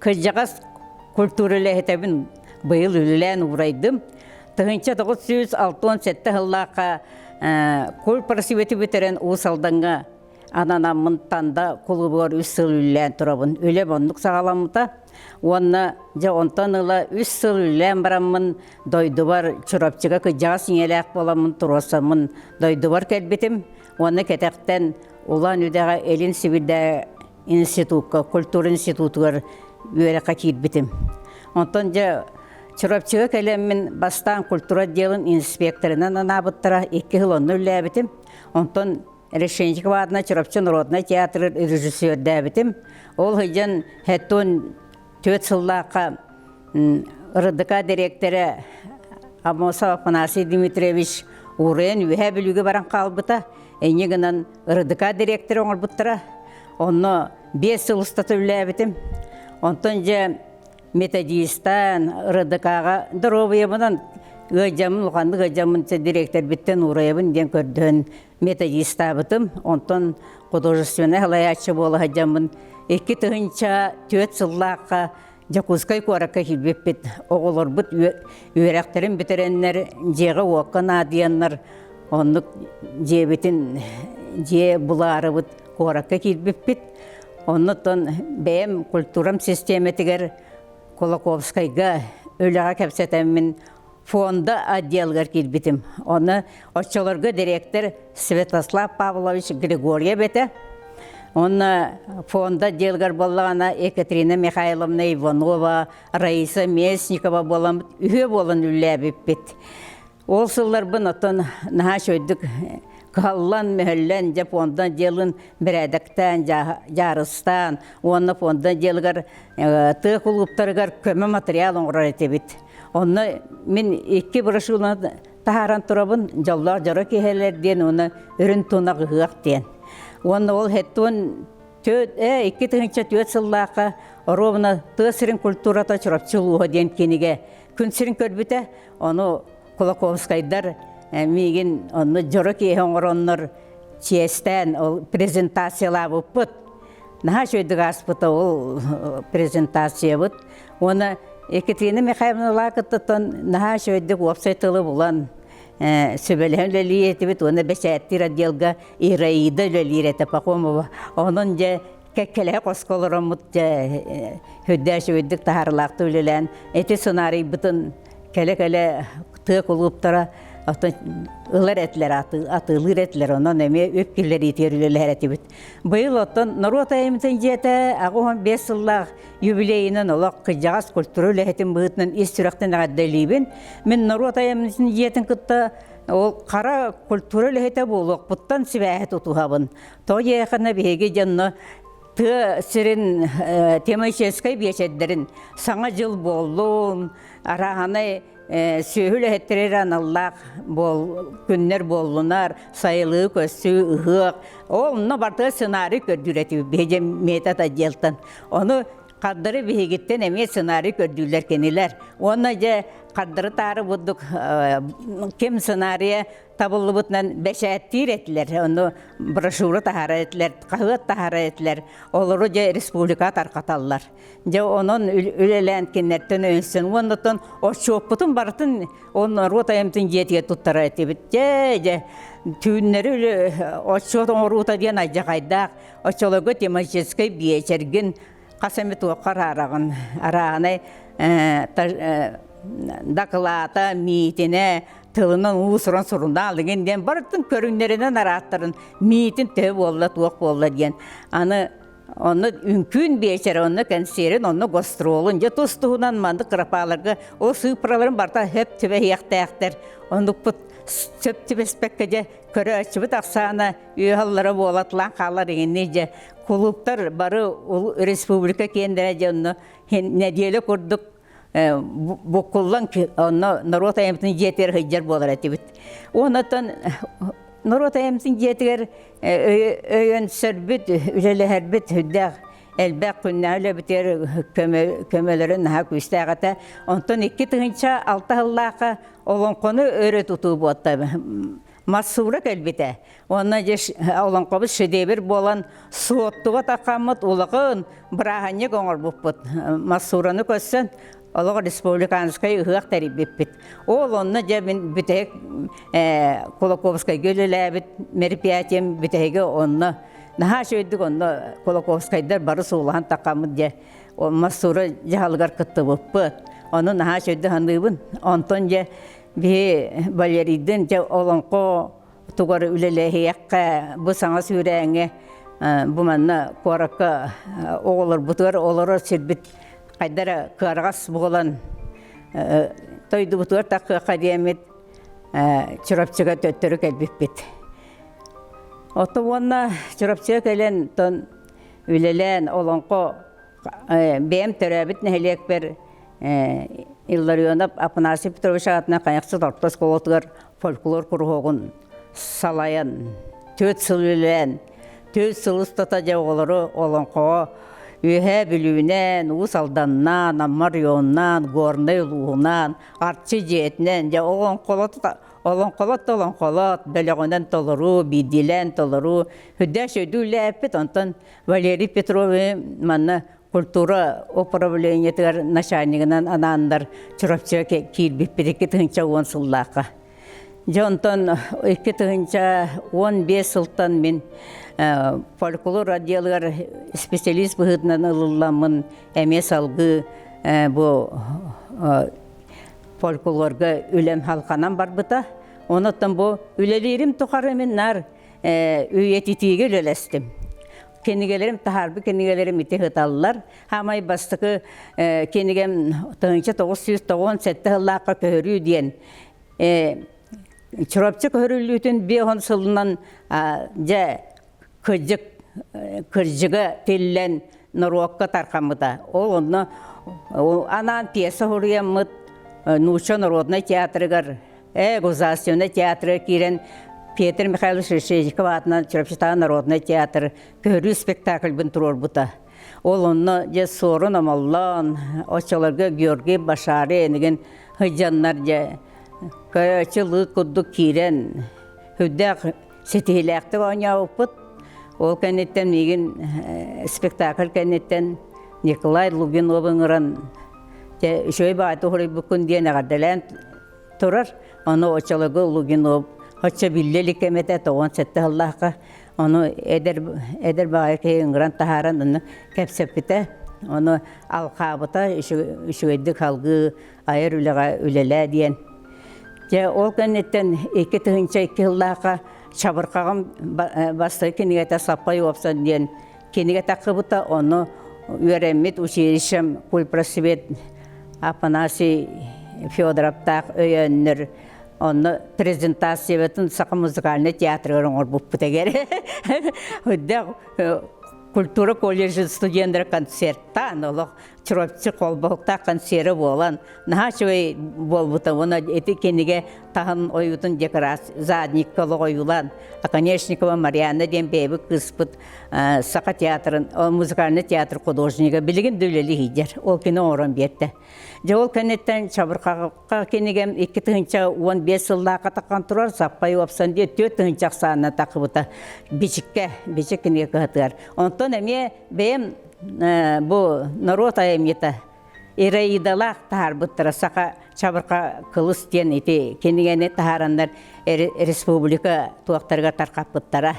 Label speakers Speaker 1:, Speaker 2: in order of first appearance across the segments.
Speaker 1: Кырдьаҕас культура үлэһитэбин быйыл үлэлээн уурайдым. 1967 сыллаахха культпросветы бүтэрэн Уус Алдаҥҥа ананаммын Танда кулуубугар үс сыл үлэлээн турабын. Үлэм оннук саҕаламмыта. Уонна дьэ онтон ыла үс сыл үлэлээн бараммын дойдубар Чурапчыга кырдьаҕас ийэлээх буоламмын туруорсаммын дойдубар кэлбитим. Уонна кэтэхтэн Улан-Үдэҕэ Илин Сибирдээҕи институкка, культура институтугар үөрэххэ киирбитим. Онтон дьэ Чурапчыга кэлэммин бастаан культура отделын инспекторынан анаабыттара, икки сыл онно үлэлээбитим. Онтон Решенчикова аатынан Чурапчы народнай театрын режиссердээбитим. Ол сылдьан хэттон түөрт сыллаахха РДК дириэктэрэ Аммосов Афанасий Дмитриевич уурайан Үөһээ Бүлүүгэ баран хаалбыта. Инньэ гынан РДК дириэктэрэ оҥорбуттара. Онно 5 сыл устата үлэлээбитим. Онтон дьэ методистаан РДК-ҕа доруобуйабынан ыалдьаммын, улаханнык ыалдьаммын дириэктэрбиттэн уурайабын диэн көрдөһөн методистаабытым. Онтон художественнай салайааччы буола сылдьаммын 2004 сыллаахха Дьокуускай куоракка киирбиппит. Оҕолорбут үөрэхтэрин бүтэрэннэр, дьиэҕэ-уокка наадыйаннар, оннук дьиэбитин дьиэ булаарыбыт куоракка киирбиппит. Оннуттан бэйэм культурам систиэмэтигэр Кулаковскайга үлэҕэ кэпсэтэммин фонда отделыгар киирбитим. Онно оччолорго директор Святослав Павлович Григорьев этэ. Онно фонда отделыгар буоллаҕына Екатерина Михайловна Иванова, Раиса Местникова буолан үһүө буолан үлэлээбиппит. Ол сылларбын оттон наһаа үчүгэйдик кыһаллан, мөһөллөн, дьэ фонда отделын бэрээдэктээн, дьаарыстаан уонна фонда отделыгар тыа кулууптарыгар көмө материал оҥорор этибит. Онно мин икки брошюраны таһааран турабын, дьоллоох дьоро киһилэр диэн уонна үрүн тунах ыһыах диэн. Уонна ол хэттуон 2004 сыллаахха оруобуна тыа сирин культурата Чурапчы улууһа диэн кинигэ күн сирин көрбүтэ. Ону Кулаковскайдар миигин онно дьоро киэһэ оҥороннор чиэстээн ол презентациялаабыппыт. Наһаа үчүгэйдик ааспыта ол презентациябыт. Уонна Екатерина Михайловна Лаакыттан наһаа үчүгэйдик уопсай тылы булан сүбэлэһэн үлэлиир этибит уонна бэчээттиир отделга Ираида үлэлиир этэ Пахомова. Онон дьэ кэккэлэһэ хоско олороммут дьэ үрдээх үчүгэйдик таһаарылаахтык үлэлээн ити сценарийбытын кэлэ-кэлэ тыа кулууптара оттон ылар этилэр, атыылыыр этилэр, онон эмиэ үп киллэриитигэр үлэлэһэр этибит. Быйыл оттон норуот айымньытын дьиэтэ 85 сыллаах юбилейынан олох кырдьаҕас культура үлэһитин быһыытынан ис сүрэхтэн эҕэрдэлиибин. Мин норуот айымньытын дьиэтин кытта ол хара культура үлэһитэ буолуохпуттан сибээһи тутуһабын. Тоҕо диэххинэ биһиги дьонно тыа сирин тематическай биэчэрдэрин саҥа дьыл буоллун, арааһынай сүөһү үлэһиттэригэр аналлаах күннэр буоллунар, сайылыы көссүү, ыһыах. Ол онно барыта сценарий көрдүүр этибит биһиги метод отделтан. Ону хардары биһигиттэн эмиэ сценарий көрдүүллэр кинилэр. Уонна дьэ хардары таары бурдук ким сценарийа табыллыбытынан бэчээттиир этилэр. Ону брошюра таһаарар этилэр, хаһыат таһаарар этилэр. Олору дьэ республика тарҕаталлар. Дьэ онон үлэлээн кинилэртэн өйөнсөн уонна оттон отчуоппутун барытын ол норуот айымтын дьиэтигэр туттарар этибит. Дьэ, дьэ түүннэри отчуот оҥоруута диэн алдьархайдаах оччолорго тематическай биэчэргин хас эмит туохха араараҕын. Арааһынай дакылаата, миитинэ, тылынан уус-уран сурунаал игин диэн барытын көрүҥнэринэн арааттарын миитин төһө буолла, туох буолла диэн. Аны Онно үҥкүүн биэчэрэ, онно кэнсиэрин, онно гастролун, дьэ тус-туһунан маннык кырапааларга ол сыыппараларын барыта сөп түбэһиэхтээхтэр. Оннукпут сөп түбэспэккэ дьэ көрөөччүбүт ахсаана үөһаллара буолатлаан хаалар иҥинни дьэ кулууптар бары республика киэннэрэ дьэ онно нэдиэлэ курдук буккуллан онно норуот айымньытын дьиэтигэр сылдьар буолар этибит. Уоннаттан норуот айымньытын дьиэтигэр өйөнсөрбүт, үлэлэһэрбит сүрдээх элбэх күннээҕи үлэбитигэр көмөлөрө наһаа күүстээх этэ. Онтон 2006 сыллаахха олоҥхону өрө тутуу буолта. Массуура кэлбитэ. Уонна дьэ олоҥхобут шедевр буолан суоттуга таххаммыт улахан бырааһынньык оҥорбуппут. Массуураны көрсөн олох республиканскай ыһыах тэрийбиппит. Ол онно дьэ мин бүтэһик Кулаковскайга үлэлээбит мероприятием бүтэһигэ онно наһаа үчүгэйдик онно Кулаковскайдар бары суулаһан таххаммыт дьэ Массуура дьаһалыгар кыттыбыппыт. Ону наһаа үчүгэйдик саныыбын. Онтон дьэ биһи Валерийдыын дьэ олоҥхо тугар үлэлэһиэххэ бу саҥа сүүрээҥҥэ бу манна куоракка оҕолорбутугар олорор сирбит хайда эрэ кыараҕас буолан дойдубутугар таххыахха диэммит Чурапчыга төттөрү кэлбиппит. Ото уонна Чурапчыга кэлэн тон үлэлээн олоҥхо бэйэм төрөөбүт нэһилиэкпэр Илларионов Афанасий Петрович аатынан Хайахсыт орто оскуолатыгар фольклор куруһуогун салайан, түөрт сыл үлэлээн, түөрт сыл устата дьэ оҕолору олоҥхоҕо Үөһээ Бүлүүнэн, Уус Алданнаан, Амма оройуоннаан, Горнай улууһунаан, Арчы дьиэтинэн дьэ олоҥхолот олоҥхолот да олоҥхолот, бөлөҕүнэн толоруу, биирдиилээн толоруу үрдээх өйдүү үлэлээппит. Онтон Валерий Петрович манна культура управлениетыгар начальнигынан анааннар Чурапчыга киирбиппит 2010 сыллаахха. Дьэ онтон 2015 сылтан мин фольклор отделыгар специалист быһыытынан ылылламмын эмиэ салгыы бу фольклорга үлэм халханан барбыта. Онуттан бу үлэлиирим тухары мин наар үйэтитиигэ үлэлэстим. Кинигэлэрим таһаарбыт кинигэлэрим ити сыталлар. Хаамай бастакы кинигэм 1997 сыллаахха көһөрүү диэн Чурапчы көһөрүллүүтүн 50 сылынан дьэ кырдьык кырдьыга тиллэн норуокка тархаммыта. Ол онно анаан пьеса суруйаммыт нуучча народнай театрыгар Государственнай театрга киирэн Петр Михайлович Решетников аатынан Чурапчытааҕы народнай театр көһөрүү спектакльбын туруорбута. Ол онно дьэ Суорун Омоллоон, оччолорго Георгий Башари энигин сылдьаннар дьэ көрөөччү лыык курдук киирэн сүрдээх ситиһиилээхтик оонньообуппут. Ол кэнниттэн миигин спектакль кэнниттэн Николай Лугинов ыҥыран дьэ үчүгэй баҕайытык уһуруйбуккун диэн эҕэрдэлээн турар. Ону оччолорго Лугинов оччо биллэ илик кэм этэ, 97 сыллаахха. Ону эдэр эдэр баҕайы киһи ыҥыран таһааран онно кэпсэппитэ. Ону алхаабыта, үчүгэйдик салгыы айар үлэҕэ үлэлээ диэн. Дьэ, ол кэнниттэн 2002 сыллаахха Чабырҕаҕым бастакы кинигэтэ Саппай уопсан диэн кинигэ тахсыбыта. Ону үөрэммит училищем кульпросвет Афанасий Федоровтаах өйөөннөр онно презентациябытын Саха музыкальнай театрыгар оҥорбуппут эгэр. Үрдээх культура колледжын студенттара концерттаан олох Чурапчы холбоһуктаах концеры буолан наһаа үчүгэй буолбута уонна ити кинигэ таһын ойуутун декорация задникка олох ойуулаан Оконешникова Марианна диэн бэйэбит кыыспыт Саха театрын музыкальный театр художнига билигин да үлэлии сылдьар ол кини оҥорон биэрдэ. Дьэ ол кэнниттэн Чабырҕаҕа кинигэм 2015 сыллаахха таххан турар Саппай уопсан диэн 4000 ахсаанынан таххыбыта Бичиккэ, Бичик кинигэ кыһатыгар. Онтон эмиэ бэйэм бу норуот айымньыта Ираидалаах таһаарбыттара саха чабырҕа кылыс диэн ити кинигэни таһаараннар республика туохтарыгар тарҕаппыттара.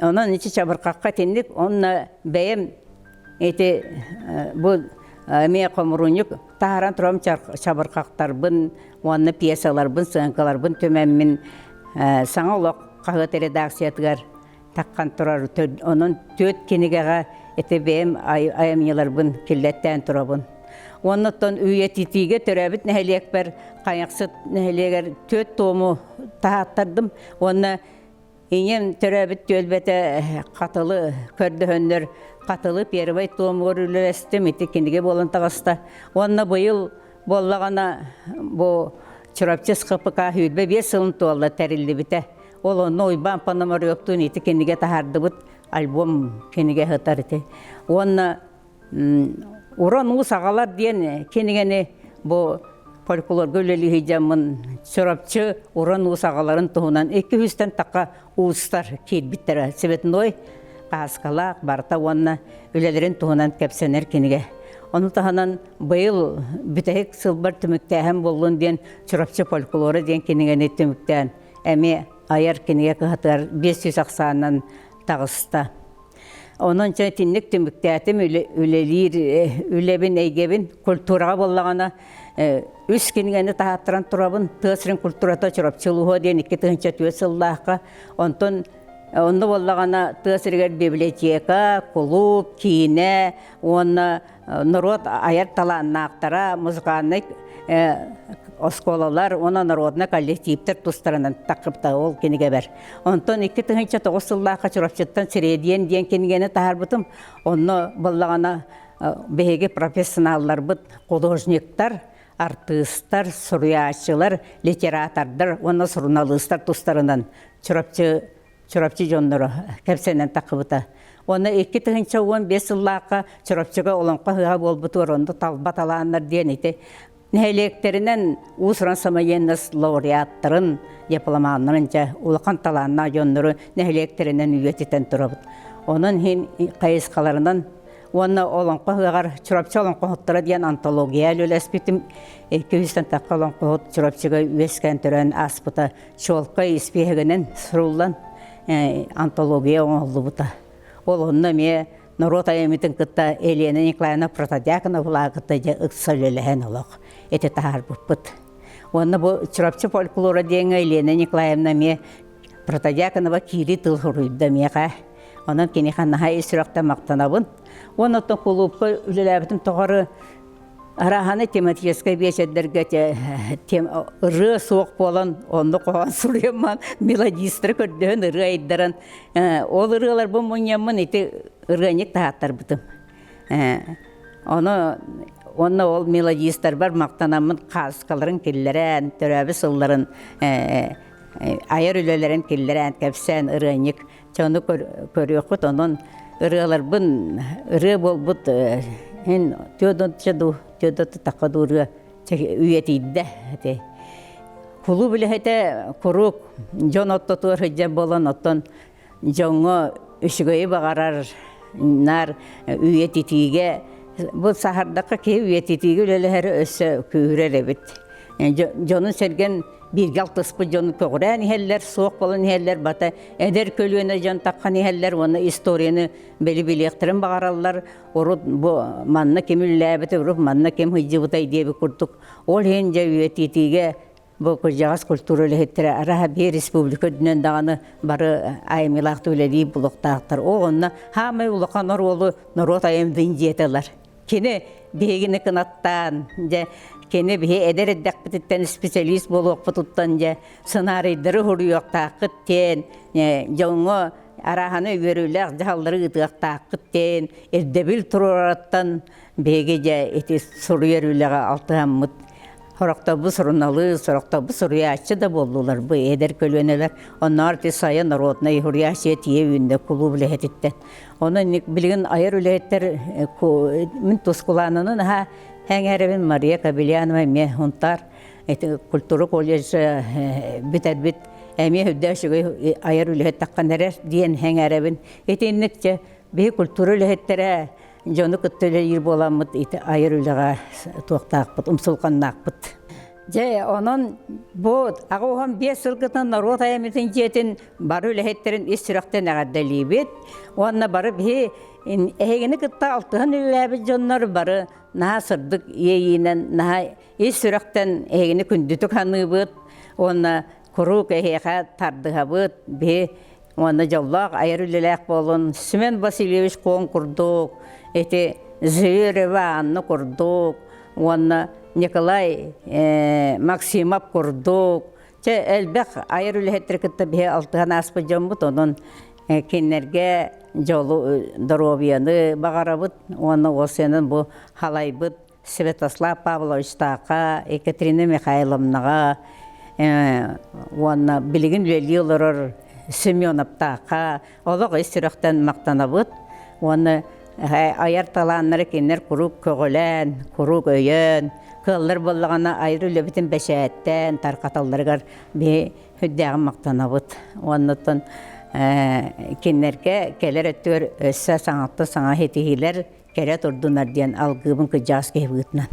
Speaker 1: Онон ити чабырҕахха итинник онно бэйэм ити бу эмиэ хомуруунньук таһааран турам чабырҕахтарбын уонна пьесаларбын, сыаҥкаларбын түмэммин Саҥа олох хаһыат редакциятыгар таххан турар. Онон түөрт кинигэҕэ ити бэйэм айымньыларбын киллэттээн турабын. Уонна оттон үйэтитиигэ төрөөбүт нэһилиэкпэр Хайахсыт нэһилиэгэр түөрт туому таһааттардым. Уонна ийэм төрөөбүт түөлбэтэ Хатылы көрдөһөннөр Хатылы первый туомугар үлэлэстим. Ити кинигэ буолан таҕыста. Уонна быйыл буоллаҕына бу Чурапчы СХПК 25 сылын туолла тэриллибитэ. Ол онно Уйбаан Пономаревтуун ити кинигэ таһаардыбыт, альбом кинигэ сытар ити. Уонна Уран уус аҕалар диэн кинигэни бу фольклорга үлэлии сылдьаммын Чурапчы уран уус аҕаларын туһунан 200-тэн тахха уустар киирбиттэрэ. Цветной кааскалаах барыта уонна үлэлэрин туһунан кэпсэнэр кинигэ. Ону таһынан быйыл бүтэһик сылбар түмүктээһин буоллун диэн Чурапчы фольклора диэн кинигэни түмүктээн эмиэ айар кинигэ кыһатыгар 500 ахсаанынан таҕыста. Онон чэ итинник түмүктээтим үлэлиир үлэбин эйгэбин культураҕа буоллаҕына үс кинигэни таһааттаран турабын тыа сирин культурата Чурапчы улууһа диэн 2004 сыллаахха онтон онно буоллаҕына тыа сиригэр библиотека, кулууп, киинэ уонна норуот айар талааннаахтара, музыкальнай оскуолалар уонна народнай коллективтэр тустарынан таххыбыта ол кинигэбэр. Онтон 2009 сыллаахха Чурапчыттан Сирэдиэн диэн кинигэни таһаарбытым. Онно буоллаҕына биһиги профессионалларбыт художниктар, артыыстар, суруйааччылар, литератордар уонна суруналыыстар тустарынан Чурапчы Чурапчы дьонноро кэпсэнэн таххыбыта. Уонна 2015 сыллаахха Чурапчыга олоҥхо ыһыаҕа буолбутугар онно талба талааннар диэн ити нэһилиэктэринэн уус-уран самоедность лауреаттарын, дипломаннарын дьэ улахан талааннаах дьоннору нэһилиэктэринэн үйэтитэн турабыт. Онон иһин хайысхаларынан уонна олоҥхо ыһыаҕар Чурапчы олоҥхоһуттара диэн антология үлэлэспитим. 200-тэн тахха олоҥхоһут Чурапчыга үөскээн төрөөн ааспыта чуолкай испииһэгинэн суруллан антология оҥоһуллубута. Ол онно эмиэ норуот айымньытын кытта Елена Николаевна Протодьяконова кытта дьэ ыкса үлэлэһэн олох эти таһаарбыппыт. Уонна бу Чурапчы фольклора диэҥҥэ Елена Николаевна эмиэ Протодьяконова киири тыл суруйда миэхэ. Онон киниэхэ наһаа ис сүрэхтэн махтанабын. Уонна оттон кулуупка үлэлээбитим тоҕору Арааһаны тематическай биэчэрдэргэ ырыа суох буолан, онно хоһоон суруйамман, мелодистары көрдөһөн ырыа айдаран, ол ырыаларбын мунньаммын ити ырыанньык таһааттарбытым. Ону уонна ол мелодистарбар махтанаммын хааскаларын киллэрэн, төрөөбүт сылларын айар үлэлэрин киллэрэн, кэпсээн ырыанньык Чэ, ону көрүөххүт, онон ырыаларбын ырыа буолбут эн Теодотча дуу, Теодот тахха дуу ырыа үйэтийдэ ити. Кулууп үлэһитэ куруук дьон оттотугар сылдьар буолан, оттон дьоҥҥо үчүгэйи баҕарар наар үйэтитиигэ бу саһардахха киһи үйэтитиигэ үлэлэһэрэ өссө күүһүрэр эбит. Дьону-сэргэн бииргэ алтыспыт дьону көҕүрээн иһэллэр, суох буолан иһэллэр, бата эдэр көлүөнэ дьон таххан иһэллэр уонна историяны били билиэхтэрин баҕараллар. Урут бу манна ким үллээбитэ, урут манна ким сылдьыбытай диэбит курдук. Ол иһин дьэ үйэтитиигэ бу кырдьаҕас культура үлэһиттэрэ араһа биир республика үрдүнэн даҕаны бары айымньылаахтык үлэлии булуохтаахтар. Ол онно хаамай улахан оруолу норуот айымньытын дьиэтэ ылар. Кини биһигини кынаттаан, дьэ, кини биһи эдэр эрдэхпититтэн специалист буолуохпутуттан дьэ, сценарийдары суруйуохтааххыт диэн, дьоҥҥо арааһаны үөрүүлээх дьаһаллары ыытыахтааххыт диэн ирдэбил туруорарыттан биһиги дьэ ити суруйар үлэҕэ алтыһаммыт Сорохторбут суруналыыс, сорохторбут суруйааччы да буоллулар бу эдэр көлүөнэлэр. Оннооҕор ити сайа народнай суруйааччы тиийэ үүннэ кулууп үлэһититтэн. Онон билигин айар үлэһиттэр мин Тускулаананы наһаа эҥээрэбин Мария Кобельянова эмиэ Сунтаар ити культура колледж бүтэрбит эмиэ үрдээх үчүгэй айар үлэһит таххан эрэр диэн эҥээрэбин. Итинник дьэ биһи культура үлэһиттэрэ дьону кытта үлэлиир буоламмыт ити айар үлэҕэ туохтаахпыт, умсулҕаннаахпыт. Дьэ, онон бу 85 сылгытын норуот айымньытын дьиэтин бары үлэһиттэрин ис сүрэхтэн эҕэрдэлиибит. Уонна бары биһи эһигини кытта алтыһан үлэлээбит дьоннор бары наһаа сырдык иэйиинэн, наһаа ис сүрэхтэн эһигини күндүтүк саныыбыт уонна куруук эһиэхэ тардыһабыт. Биһи Уонна дьоллоох айар үлэлээх буолун Семен Васильевич Куон курдук, ити Зверева Анна курдук, уонна Николай Максимов курдук, чэ элбэх айар үлэһиттэри кытта биһи алтыһан ааспыт дьоммут, онон кинилэргэ дьолу, доруобуйаны баҕарабыт уонна ол сыанан бу халайбыт Святослав Павловичтаахха, Екатерина Михайловнаҕа уонна билигин үлэлии олорор Семеновтаахха олох ис сүрэхтэн махтанабыт уонна айар талааннары кинилэр куруук көҕүлээн, куруук өйөөн, Кыаллар буоллаҕына айар үлэбитин бэчээттээн тарҕаталларыгар биһи сүрдээҕин махтанабыт. Уонна оттон кинилэргэ кэлэр өттүгэр өссө саҥаттан саҥа ситиһиилэр кэлэ турдунар диэн алгыыбын кырдьаҕас киһи быһыытынан.